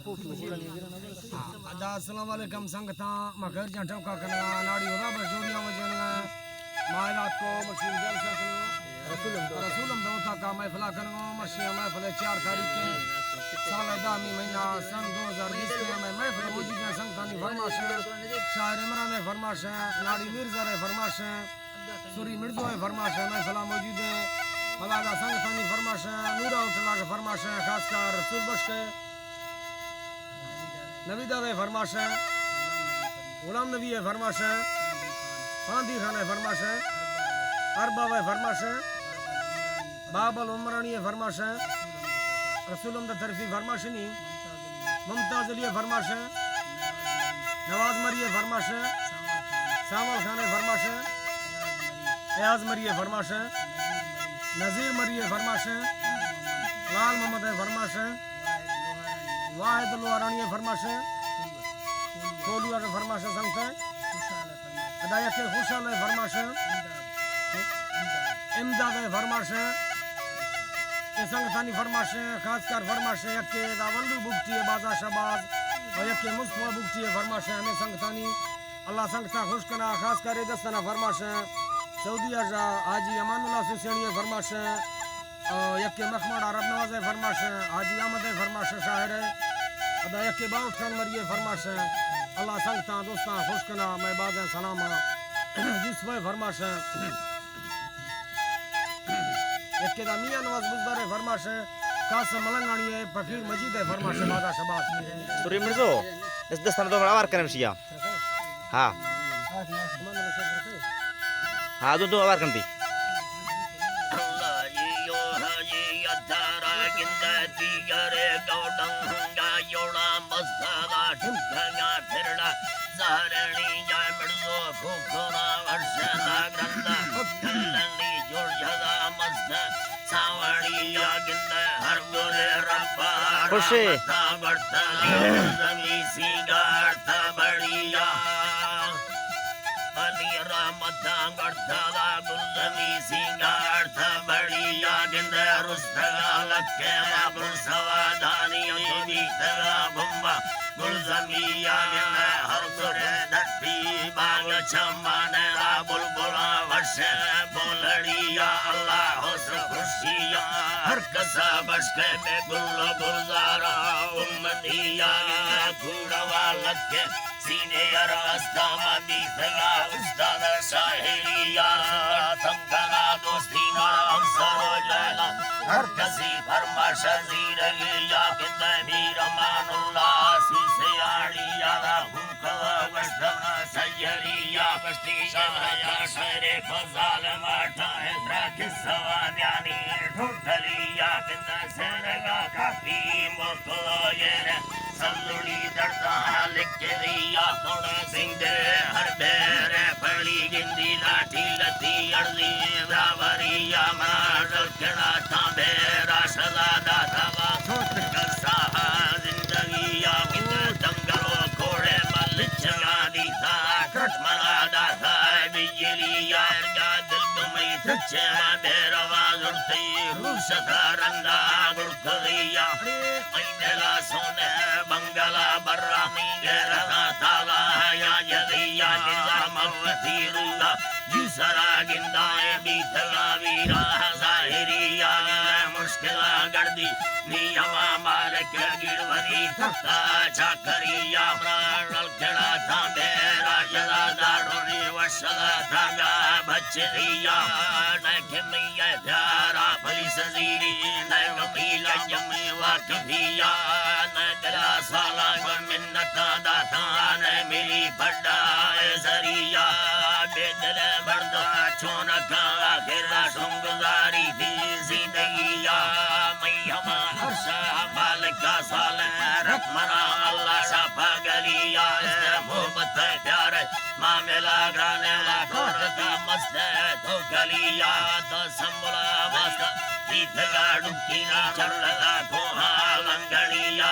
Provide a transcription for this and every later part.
ادا السلام علیکم سنگتاں، ما خیر جان ٹوکا کنگا، ناڑی ہدا بس جوڑیاں وجنگا۔ ما رات کو مشین جلسہ کنو۔ رسول ہم دوتا کا محفلہ کنگو، مشین محفل چار تاریخ کے سال دہمی مہینہ سن دو ہزار بیس کے میں محفل موجود ہیں۔ سنگتانی فرمائش ہے، شاعر عمران ہے فرمائش ہے، ناڑی مرزا ہے فرمائش ہے، سری مرزو ہے فرمائش ہے، محفلہ موجود ہے۔ فلادا سنگتانی فرمائش ہے، نورا ہوٹل کے فرمائش ہے، خاص کر رسول بخش کے نویداد ءِ فرمائش ءَ، غلام نبی ءِ فرمائش ءَ، پاندی خان ءِ فرمائش ءَ، ارباب ءِ فرمائش ءَ، بابل عمرانی ءِ فرمائش ءَ، رسول احمد طرفی فرمائش نی، ممتاز علی ءِ فرمائش ءَ، نواز مری ءِ فرمائش ءَ، سانول خان ءِ فرمائش ءَ، ایاز مری ءِ فرمائش ءَ، نذیر مری ءِ فرمائش ءَ، لال محمد ءِ فرمائش ءَ، واحد لوہارانی ءِ فرمائش ءَ، کولو ءِ فرمائش ءَ سنگت ءَ، ادا یکے خوشحال ءِ فرمائش ءَ، امداد ءِ فرمائش ءَ، اے سنگتانی فرمائش ءَ، خاص کر فرمائش ءَ، یکے ادا ولو بگٹی ءِ بازا شہباز، اور یکے مصطفی بگٹی ءِ فرمائش ءَ، ہمے سنگتانی اللہ سنگتاں خوش کنا، خاص کر اے دستانا فرمائش ءَ، سعودی ءَ حاجی امان اللہ سوسیانی ءِ فرمائش ءَ، او یکے مخماڑ عرب نواز ءِ فرمائش ءَ، حاجی احمد ءِ فرمائش ءَ، شاعر ءِ۔ ادا یکے باوٹ خان مری ءِ فرمائش ءَ۔ اللہ سنگتاں دوستاں خوش کنا، مئے بازیں سلام ءَ۔ یوسف ءِ فرمائش ءَ۔ یکے دا میاں نواز بزدار ءِ فرمائش ءَ۔ قاسم ملنگانی ءِ، فقیر مجید ءِ فرمائش ءَ، بازا شہباز۔ سری مرزو، اس دستان دو مڑا وار کرم شیا۔ ہاں۔ ہاں، دو، دو اوار کنتی۔ اللہ جی یو حاجی ادارا گندہ دیگرے گوڈنگا یوڑا مستالا ٹھمکا پھرڑا زہرنی جا مرزو پھوکھونا ورشنا گرندا کلنی جوڑ جھدا مست ساوڑی یا گندہ ہر گرے ربا خوشی۔ رحمتاں برتنی زمین سینگار تھا بڑیا۔ علی رحمتاں گڑتگا گلزمی سینگار تھا بڑیا گندے رستگا لکے را گل سوادانی بیتگا گمبا گلزمی یا گندے ہر سرے دھرتی باغ چمانے را بلبلا وشے بولڑی یا اللہ حسن خوشی یا ہر کسا بشکے میں گل و گلزارا امتی یا گندے گھوڑا لکے سینے ءَ را استاما بیتگا استاد شاعری یا سنگت تنگنا دوستی مارا ہمسر و لیلا ہر کسی فرمائش زیرگی یا گندہ میر امان اللہ سوسیاڑی یا را ہم کوا گشتنا سیری یا گشتی شاہ یا شعر فضال ماٹا ہے ترا قصہ وانیانی ٹھوٹلی یا گندہ سینگا کافی موکلو یہ رہ سلوڑی درداں لکھری یا توڑے سنگے ہر بیر پڑی گندی لاٹھی لتی اڑزی برابری یا مار کڑا تاں بیر آشلا داتا با سوت کسا زندگی یا کت دنگلو کوڑے مل چلا دیتا کٹ منا داتا بجلی یا ارگا دل تمہیں تچے ما بیر آواز اڑتی روشتا رندا گڑ کلیا، مئی دلا سونے بنگلا برا، مئی غیرتا تالا یا یلیا، نظام مکتی رولا، جی سرا گندائے بیتلا ویرا، ظاہری یا مشکلا گردی، نی ہوا مالک گڑوری تختا چاکری یا، مران کڑا تھا میرا جلا دارونی وشلا تھا گا بچری یا، نہ کہ مئی پیارا پولیس زیری، نئے وکیل جمی واقفیا، نئے دلا سالا گو منتا داتا، نئے ملی پڈا اے زریا، بے دل مردا چونکا آخر شنگزاری دی زندگیا، مئی ہما ہر شاہ مالکا سال رکھ مرا اللہ شاہ پاگلیا، محبت پیارے معاملہ گرانے لا کورتا مست ہے تو گلیا، تو سمبلا واسطہ پیتگا ڈکی نا چلتا کوہا لنگڑیا،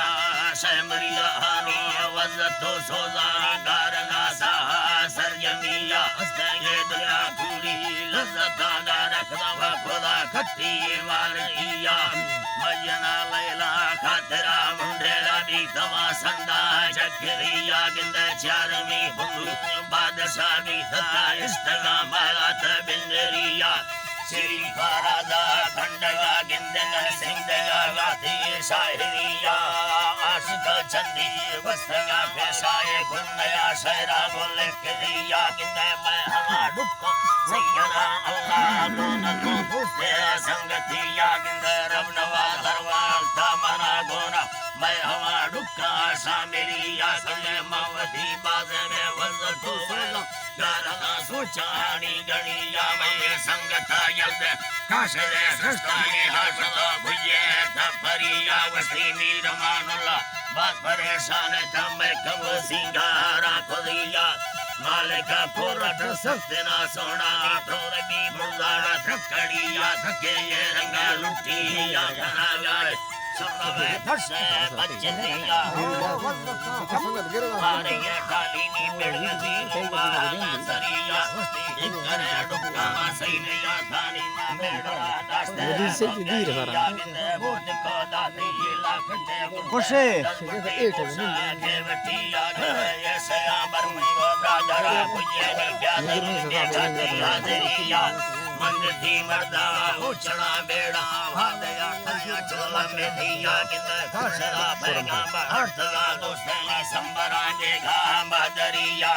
شے مریا ہانی وزتو سوزا گارنا سا سرجمیا، استنگے دنیا کوڑی لذت دادا رکھدا و خدا کھتی مالکیا۔ مجنا لیلا خاطرا منڈیرا بیتوا سندا جکریا۔ گندے چارمی بندو بادشاہ بیتا اشتگا مالات بندریا۔ شریفا راجا کھنڈگا گندے سندگا گاتی شاعریا۔ عاشق چندی وستگا پیشائے گنیا شعرا بولے کریا۔ گندے میں ہما ڈکا سیدنا اللہ دون کو دوستے سنگتیا۔ گندے رب نواز درواز دامنا گونا میں ہما ڈکا شاملیا۔ سمے موتی باز میں وزتو گارا سوچانی گنیا۔ میں سنگتا یلد کاشلے سستانی حاصل بھئے دپریا۔ وستی میر امان اللہ باز پریشان تھا میں کبو سنگارا خدیا۔ مالکا کورٹ سخت نہ سونا تھور بی بردانا تھکڑیا۔ تھکے یہ رنگا لٹیا گھنا گائے سرب پھسے بچتیا۔ مارے یہ ڈالی نی میڑ گزی مارا سریا۔ کرے ڈکا ما سینیا دھانی ما میڑا داشتے ودی سے دیر فرا۔ خوشے۔ مند تھی مردا اچھڑا بیڑا وادیا کھایا چولا میں دیا۔ گندے گھر سرا پیغام ہر سرا دوستیں سمبران دے گھا بدریا۔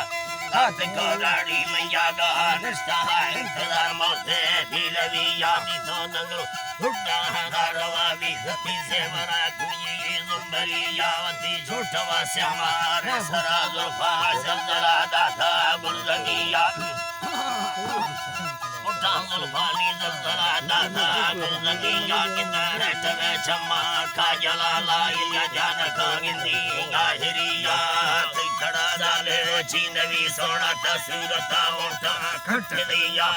ہاتھ کو گاڑی میا گا نشتا انتظار موت دی لویا۔ بی تو نگرو گڈا ہدا روا بی زتی سے ورا کوئی زمبریا۔ وتی جھوٹ و سیامار سرا زلفا زلزلہ داتا گلزمیا۔ اٹھا زلفانی زلزلہ داتا گلزمیا۔ کتنے ٹھگے چما کا جلالا یا جان کا گندی ظاہریا۔ تئی تھڑا دالے چینوی سونا تا صورتا اونٹا کھٹ دیا۔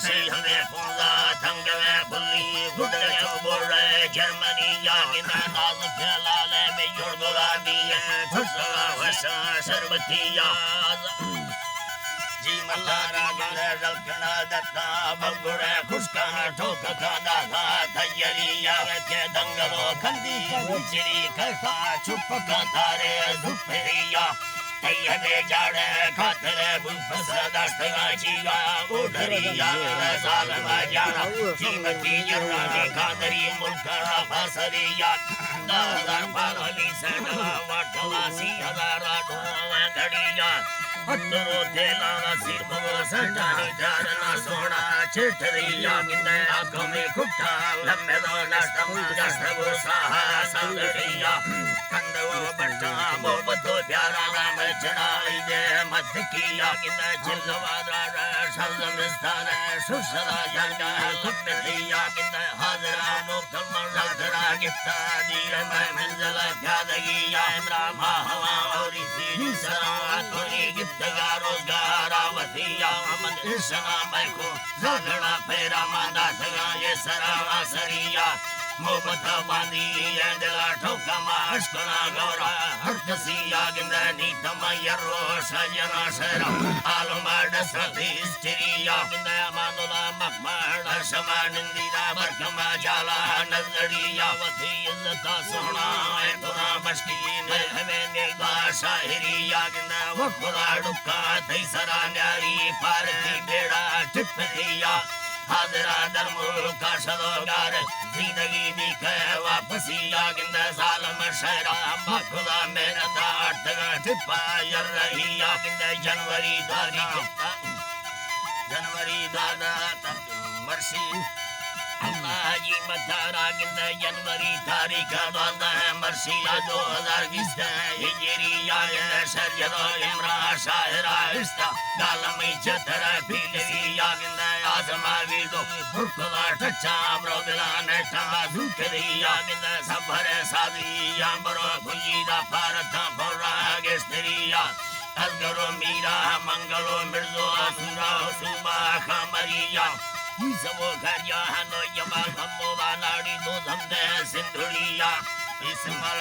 شی ہمیں پونزا تھنگ میں بلی گڈے چو بوڑے جرمنی یا کنا ناز پھیلا لے میں جوڑ گلابی ہے۔ تھسا وشا شربتی یا جی ملارا گلے رلکنا دتا بگڑے خشکانا ٹھوک کا دادا تیری یا کے دنگلو کندی چری کسا چپ کا تارے زپری یا۔ تئی ہمے جاڑے خاطرے بل پس داشتگا چیگا او ڈریا۔ ظالم جانا قیمتی جرانی قادری ملک را فاسریا۔ دہ ہزار پالولی سینڈلا واٹلا سی ہزار ڈوما گھڑیا۔ اترو تیلا سیر بو سٹانی جارنا سونا چٹریا۔ گندے آکمی کٹا لمبے دو نشتم جستگو ساہا سندریا۔ کندو بٹا محبتو پیارا نام چنائی دے مت کیا۔ گندے چلوا دراڑ شزمستان سسرا جانا کمتیا۔ گندے حاضرانو کمر حاضرا گتا دیر میں منزل پیادگی یا امرا ما ہوا اوری سی سرا توری گتگا روزگارا وسیا۔ من اشنا میں کو زالڑا پیرا ماندا سگا یہ سرا سریا۔ محبت باندی اے دلا ٹھوکا ما اشکنا گورا ہر کسی آ گندے نیتم یرو شجنا سرا عالم ڈستی استری آ گندے مانولا مکمڑ شما نندی دا برکما جالا نزڑی یا وتی عزتا سونا اے ترا بشکی میں ہمیں نیگا شاعری آ گندے و خدا ڈکا تئی سرا نیاری پارتی بیڑا ٹپ دیا۔ حاضرہ در ملک شدوگار زندگی بی کہ واپسی آ گندے ظالم شہرا ما خدا محنت آٹگا ٹپا یر رہی آ گندے جنوری داری کتا جنوری دادا مرسی اللہ جی مدارا گندے جنوری تاریخ دوازدہ مرسی دو ہزار بیست ہجری آ گندے شر جدو امرا شاعرہ اشتا گالمی چتر پیلری آ گندے آزما ویڈو برکلا ٹچا برو بلان ٹما زوکری آ گندے سبھر سازی آ برو گنجی دا پارتا بھورا گشتری آ ازگرو میرا منگلو مرزو سورا صوبہ خامری آ سبو گھر جاہنو جمال ہمو باناڑی دو زمدے سندھڑی آ اسمل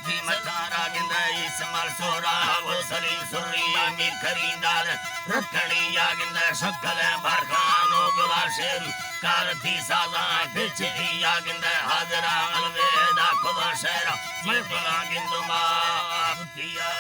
مچارا گندے اسمال سورا، ابو سلیم سری، امیر کریم داد، رکھڑی یا گندے شکل برخانو گلا شیر، کارتی سازا، پچھی یا گندے حاضرا، الویدا خدا شیر، میں بلا گندما، بتیا